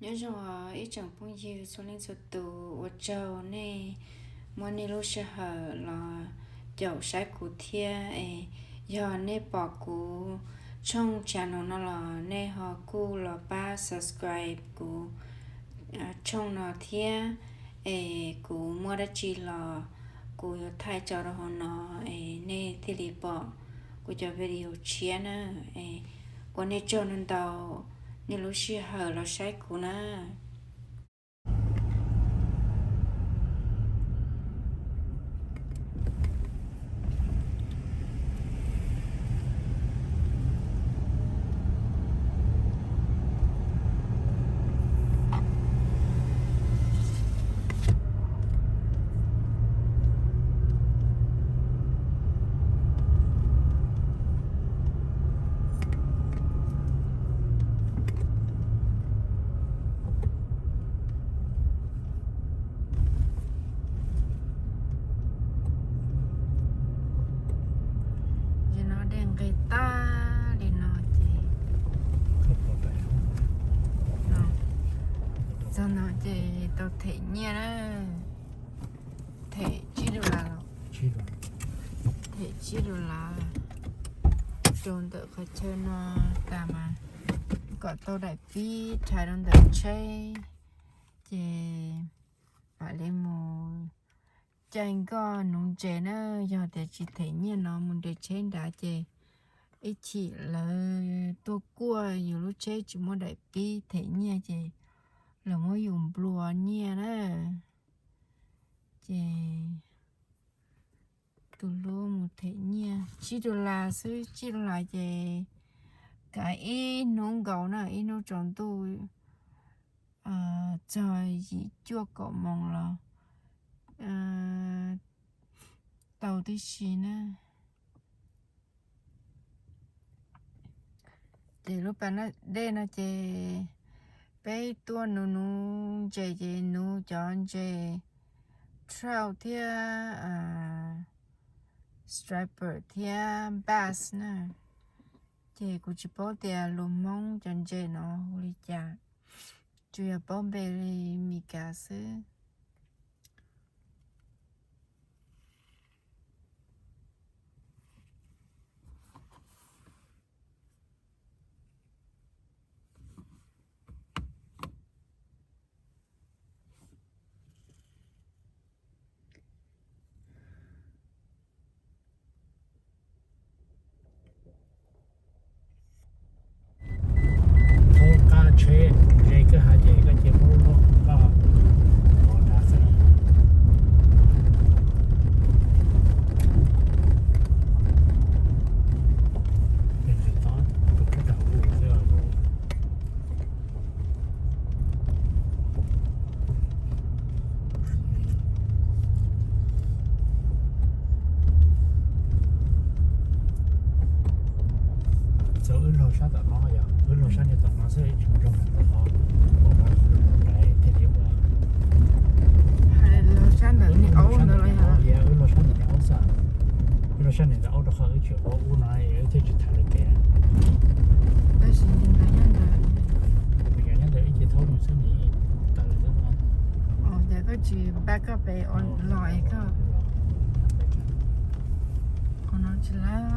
Nyob zoo ib tsoom phooj ywg txhua leej txhua tus, ua tsaug nej muab nej lub sij hawm los caum saib kuv thiab. Es yog nej pom kuv tshooj channel no los nej ho kuj los pab subscribe kuv tshooj no thiab. Es kuv muaj dab tsi los kuv yuav thaij tso rau hauv no, es nej thiaj li pom kuv cov video tshiab na. Es ua nej tsaug ntau ntau nej lub sij hawm los saib kuv na. Ces no dej nqis tag li no ces, txog no ces tau them nyiaj na. Them tsib dollar los, them tsib dollar rau ntawm qhov chaw no tas mas kom tau daim pib rhais rau ntawm tsheb, ces mam li mus caij nkoj nuv ntses na. Yog tias tsis them nyiaj no mus nres tsheb nrad ces ib chim lawv tuaj kuaj yus lub tsheb tsis muaj daim pib them nyiaj ces lawv muab yus nplua nyiaj na. Ces tus hlub mus them nyiaj tsib dollar xwb, tsib dollar ces kav ib hnub nkaus na, ib hnub tsaus ntuj txog yim cuaj kaum moos los tau tib si na. Ces lub pas dej no ces peb tuaj nuv nuv ntses ces nuv cov ntses trout thiab striper thiab bass na. Ces kuv tsis paub tias lus Hmoob cov ntses no hu li cas, tsuas yog paub npe li Mis Kas xwb. Thaub qab tsheb ze kawg ha ces koj cia muab lub koj pov nrad xwb. Txawm wb los sab tom no yog wb los sab niag tom no xwb tsis mus rau tom no, ua no thiaj li ua. Los sab ntawm niag aub ntawd los yog? Wb los sab ntawm niag aub xwb. Wb los sab niag ntawm aub rau qhov wb tsis ua ub no wb thiaj tsis tham lawv kev. Tab sis nyob ntawd, nyob ntawd wb cia thaub mus xwb ne, tas lawm xwb no. Ces koj tsis back up es los es koj, qhov no tsis lab.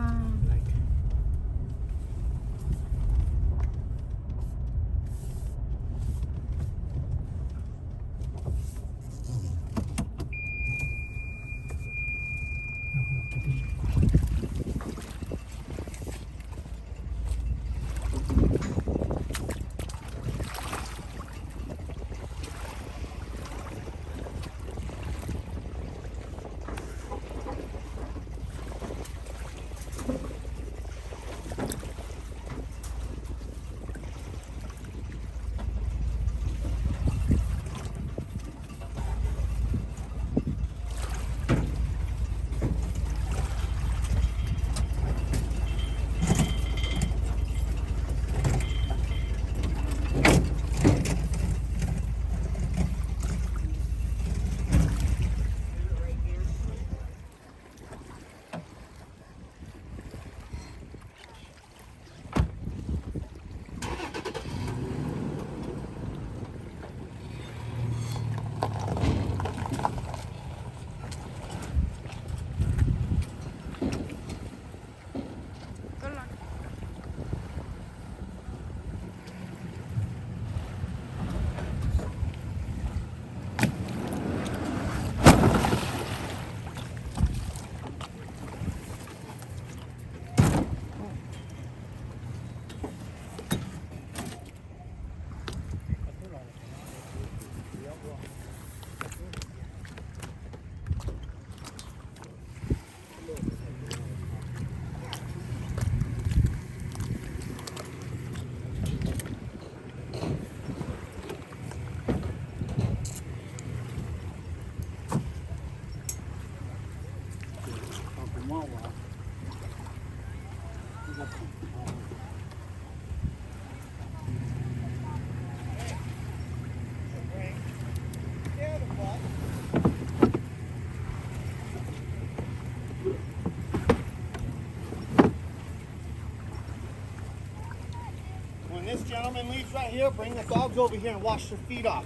Please, right here, bring the dogs over here and wash their feet off.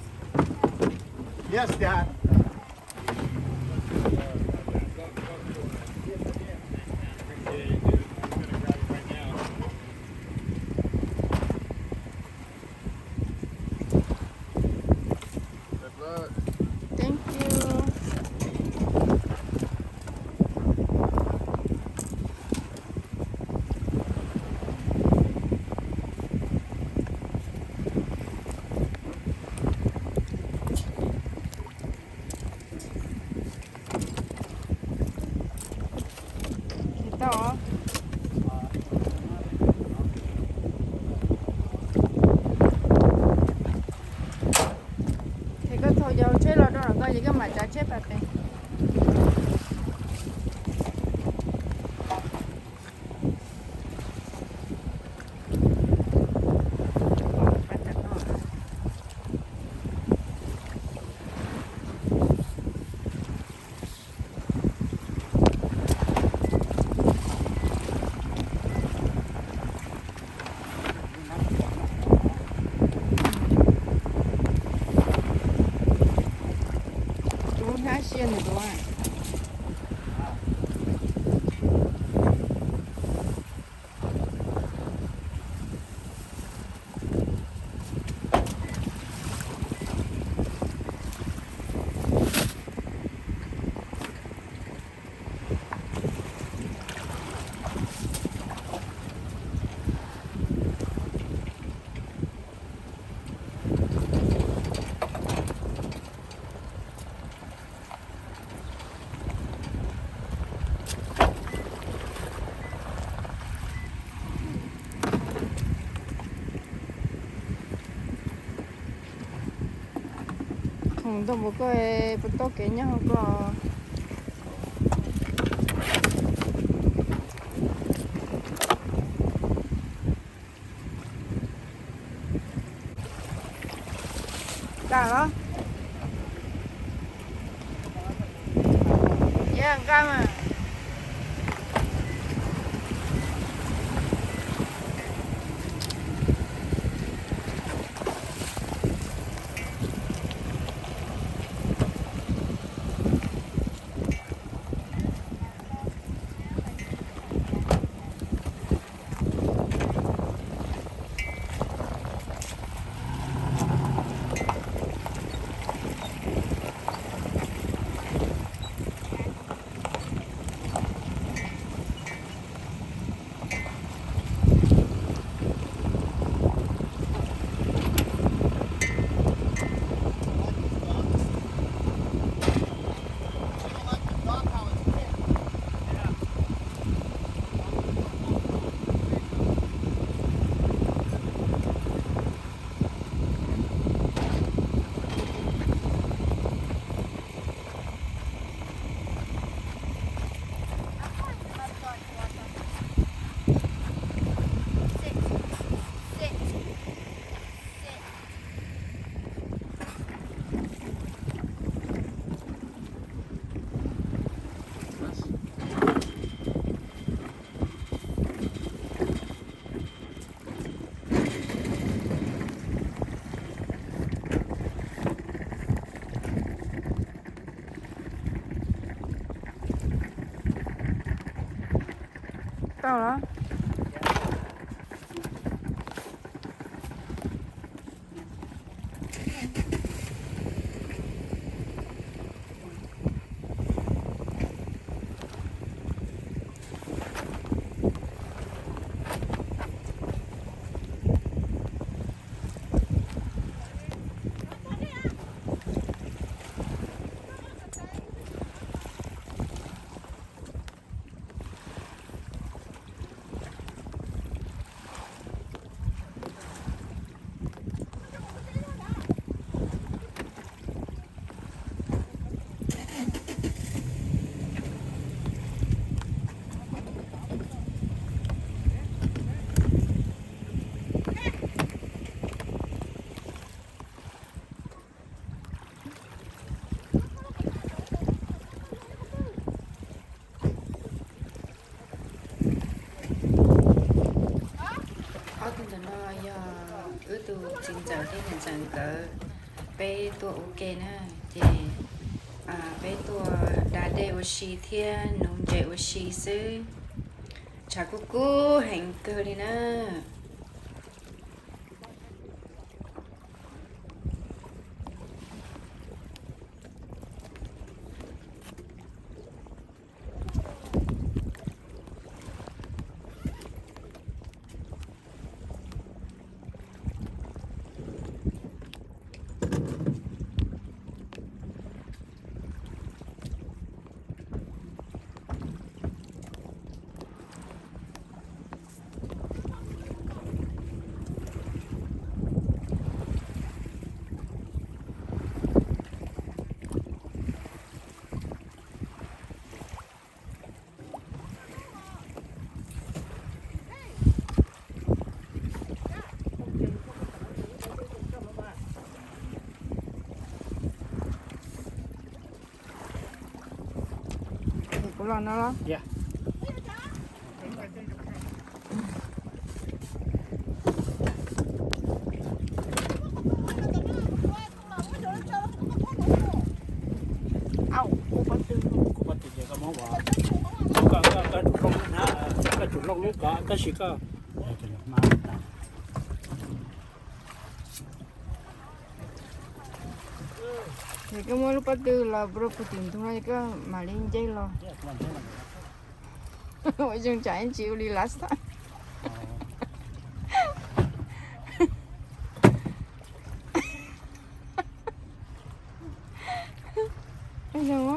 Yes, Dad. Thank you. Tau. Ces koj thaum yog tsheb los rau ntawm ko ces koj mam tsav tsheb pas tes. Tus hnab sia nws tus. Khoom ntau npaum koj puas tau kev nyob hauv ko? Tag los? Yeej nqa mas. Ntxawm thiab niam ntxawm nkawd, peb tuaj ua ke na, ces peb tuaj da dej ua si thiab nuv ntses ua si xwb. Tshav kub kub heev kawg li na. Kuv los no los? Au, kuv pob tw, kuv pob tw ces koj muab ua, koj, koj, koj tsum looj lub na, koj tsum looj lub ko tab sis koj, ces koj muab lub pob tw los rau puag tim ntug no koj mam li nce los. Ua zoo tsam ib ntsis ua li last time. Ua zoo a.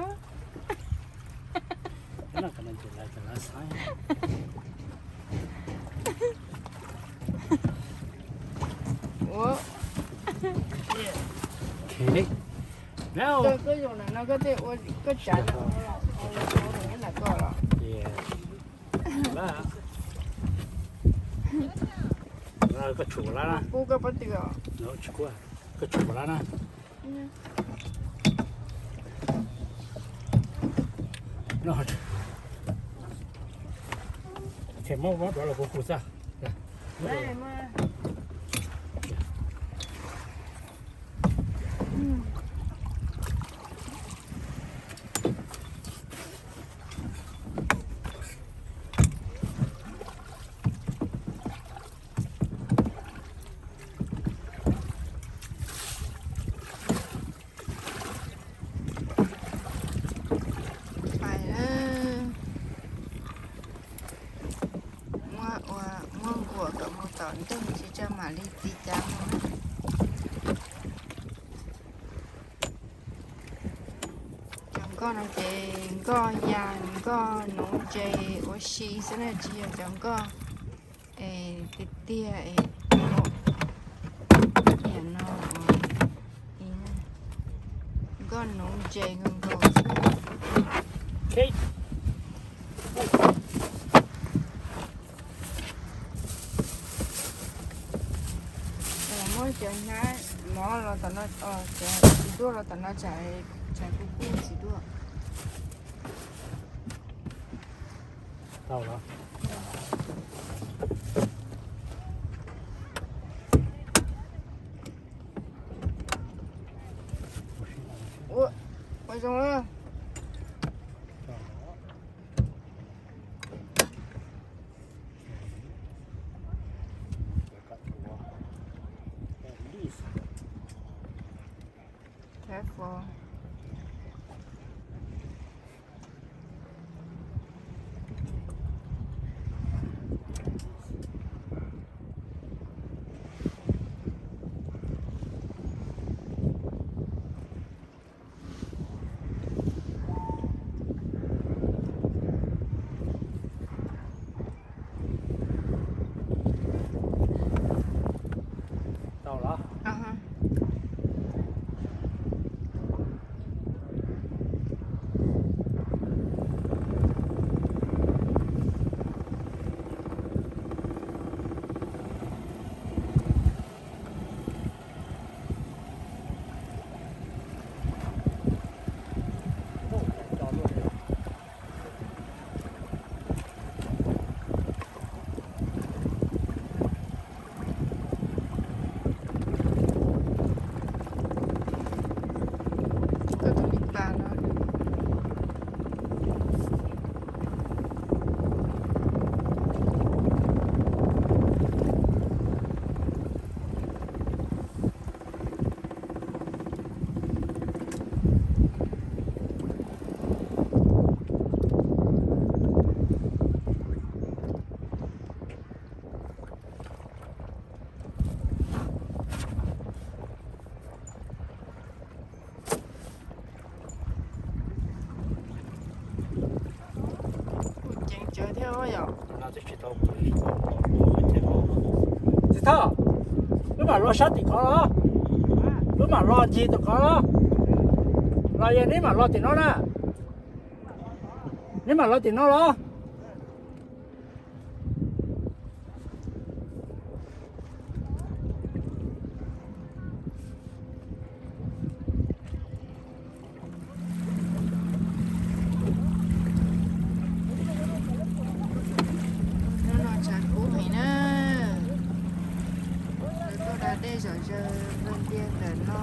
Ua, koj zoo na no koj thiaj ua koj tsav na, ua zoo na koj los. Koj tshum lab na. Pub koj pob tw os. Tsis pub, koj tshum lab na. Ces muab muab rov los kuv hu xwb. Pais na. Muab ua, muab nkuas kom mus tom ntej tsis tso mam li tiv cav mus na. Cov nkoj no ces nkoj ya nkoj nuv ntses ua si xwb na, tsis yog cov nkoj es tiag tiag es no, nkoj nuv ntses nkaus nkaus xwb. Muab cov hnab mov los tom no, cov txiv duaj los tom no, tsam kuv kuj txiv duaj. Tau los. Ua, ua zoo lawm. Careful. Tau los. Txiv Thoj, wb mam los sab tim ko los? Wb mam los ncig tom ko los? Los yog neb mam los tim no na? Neb mam los tim no los? Hnub no tshav kub heev na. Lawv tuaj da dej zom zaws nplooj ntiag ntawm no.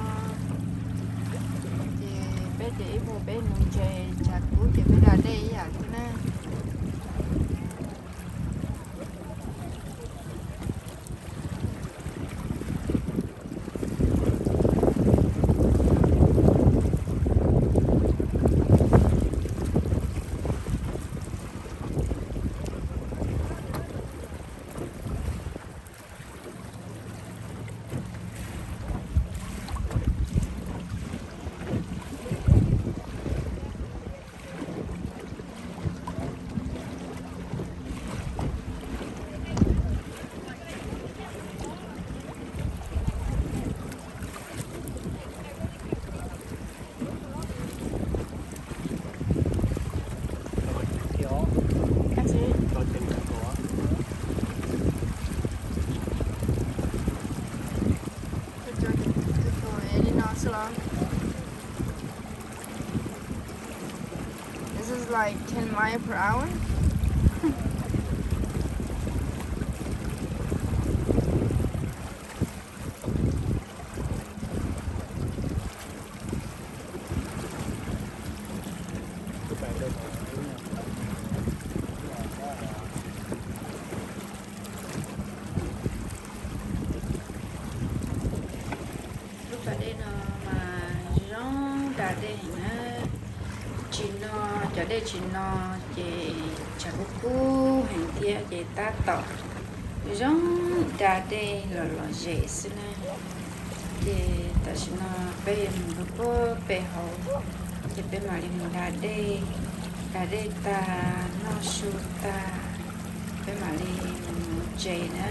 Ces peb ces ib pliag peb nuv ntses tshav kub ces peb da dej ib yam thiab na. Li no xwb los? This is like ten mile per hour. Lub pas dej no mas zoo da dej heev na. Tsis no, cov dej tsis no ces tshav kub kub heev thiab ces tab tom zoo da dej los lom zem xwb na. Ces tam sim no peb yuav mus rau puag pem hauv, ces peb mam li mus da dej, da dej tag noj su tag, peb mam li mus nuv ntses na.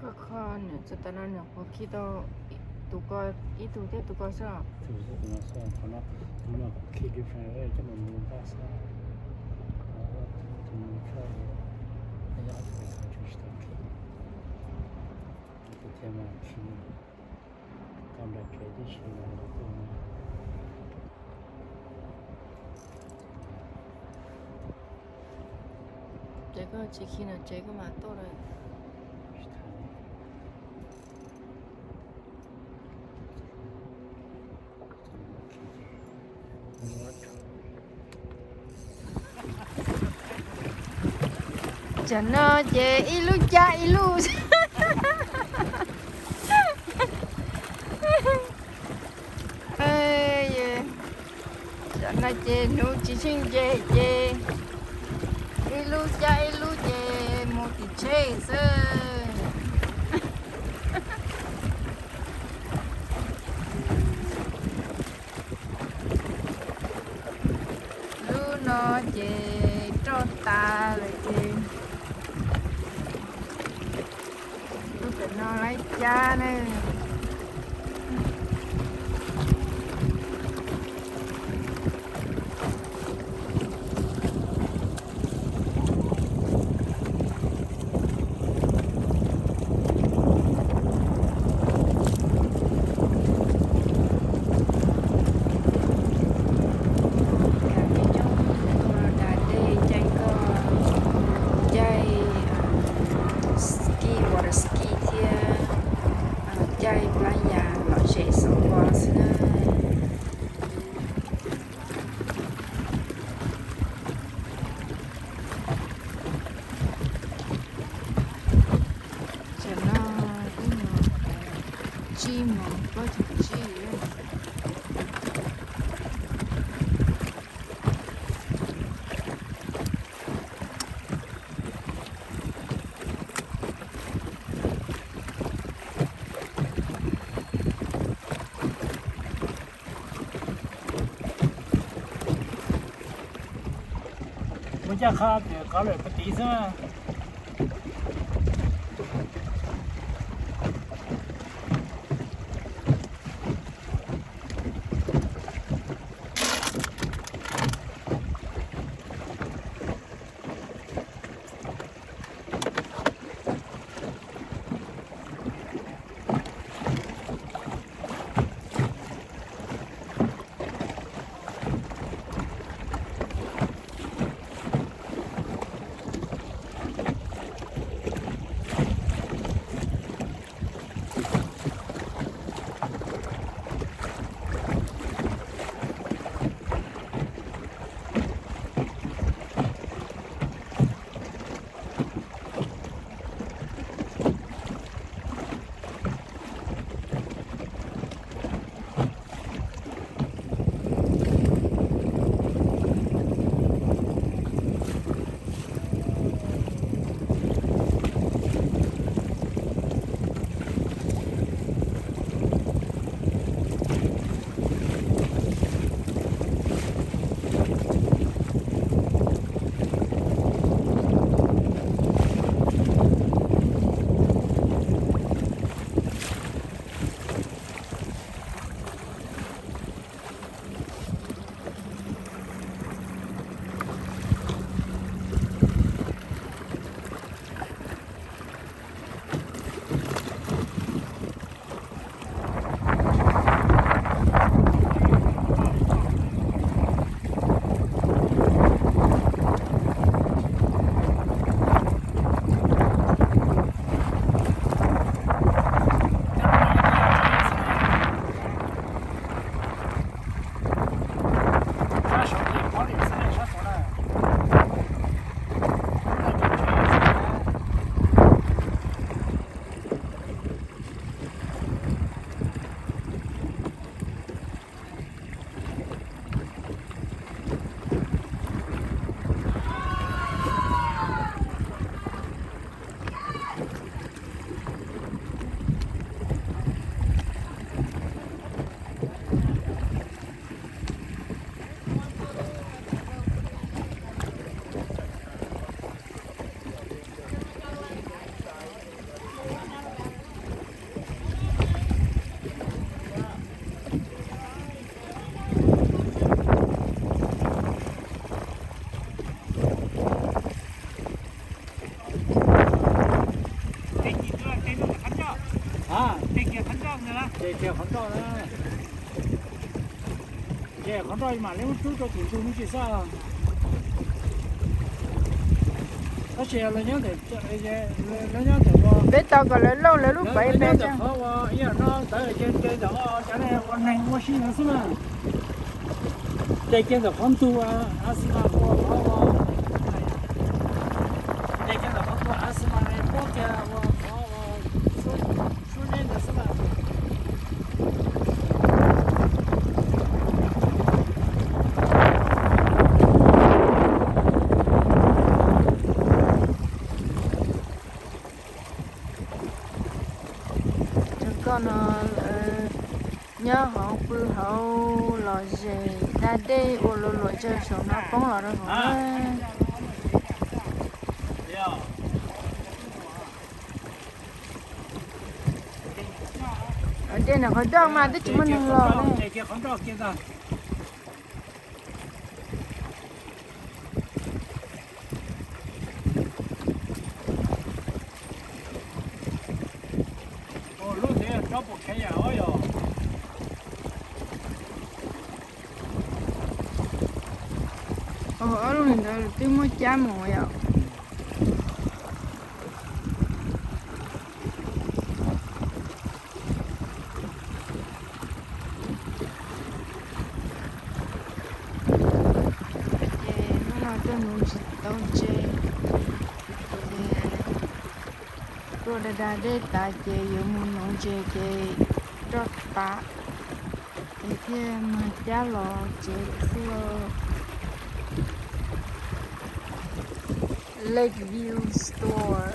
Koj kho nws txog tas no nws qhuav khi tau tus ko, ib tug thiab tus ko xwb los? Tus xwb, tus no xwb, qhov no, tus no kuv khi different coj mus mus npaj xwb. Tus no kho, yog ob tug ko tsis tau khi. Tus thiaj mas khi tau nram kev tib si los tus no. Ces koj tsis khi no ces koj mam tuaj lawm. Tam no ces ib lub cab ib lub. Tam no ces hnub tsis tsheej nce ces ib lub cab ib lub ces mus tim tsheb xwb. Lub no ces roj tas lawm ces lub pem no laib cab na. Muaj ncaj qha tias kov lawm pem tid xwb. Ces kiag qhov nroj na. Ces qhov nroj mam li ub rub rau tim ntug me ntsis xwb. Tab sis lawv nyob ntawm, lawv nyob ntawm, peb tau kom lawv lauj lawv lub paiv ntawm qhov ua ib yam no ntawd ces nce ntawm cov ua neeg ua si no xwb na. Nce kiag ntawm qhov ntug a xi mas ua qhov, nce kiag ntawm qhov ntug a xi mas ne puab kiag ua qhov ua sub neb ntawd xwb na. Koj no nyob hauv pw hauv los zes da dej ua luam luam tsawg saum no poob los rau hauv na. Dej no qhov doj mas twb tsis muaj neeg los ne. Ob lub ntawd twb muab cab mus yom. Ces hnub no tuaj nuv tsis tau ntses, ces tuaj da da dej tas ces yuav mus nuv ntses ces roj tas, ces thiaj mag cab los tsev xwb lauj. Lakeview Store.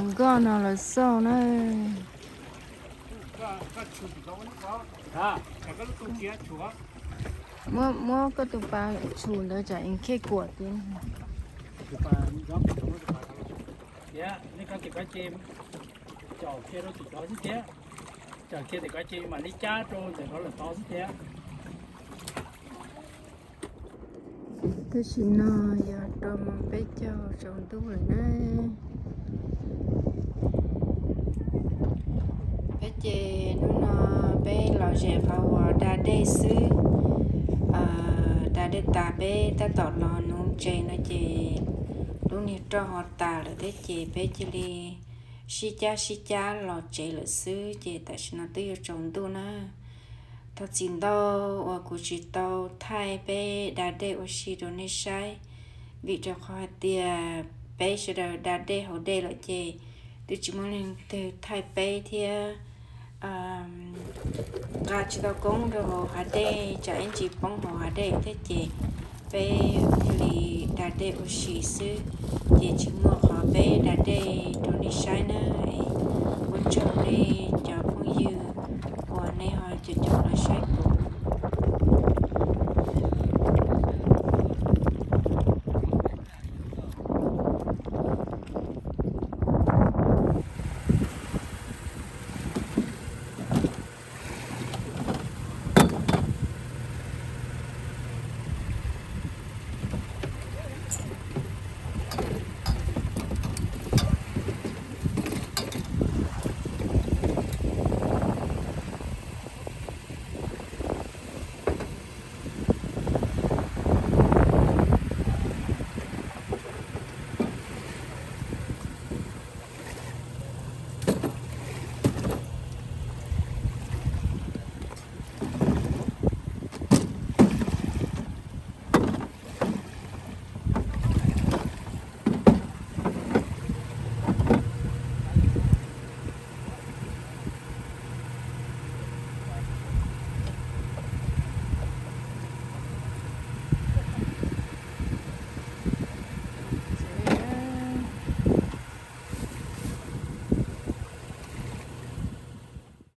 Nkoj no lawv xauj na. Muab, muab koj tus pas tshum ntawd tsam es khej kuam tias. Thiab nej koj tim ko ces caum kiag rau tim ko xwb thiab. Caum kiag tim ko ces mam li cab rau ntawm ko lawm tod xwb thiab. Tam sim no yog rau moos peb caug tsaus ntuj lawm na. Peb ces hnub no peb los zem qhov uas da dej xwb. Da dej tas peb tab tom los nuv tsev no ces lub niag roj ho tas lawm thiab ces peb cia li sib cab sib cab los tsev lawm xwb ces tam sim no twb yuav tsaus ntuj na. Thov txim ntau uas kuv tsis tau thaij peb da dej ua si rau nej saib, vim rau qhov hais tias peb sawv daws da dej haus dej lawm ces twb tsis muaj leej twg thaij peb thiab. Nqa tsis tau koob rau hauv hav dej tsam ib ntsis poob hauv hav dej thiab ces peb thiaj li da dej ua si xwb, ces tsis muaj qhov peb da dej rau nej saib na. Ua tsaug nej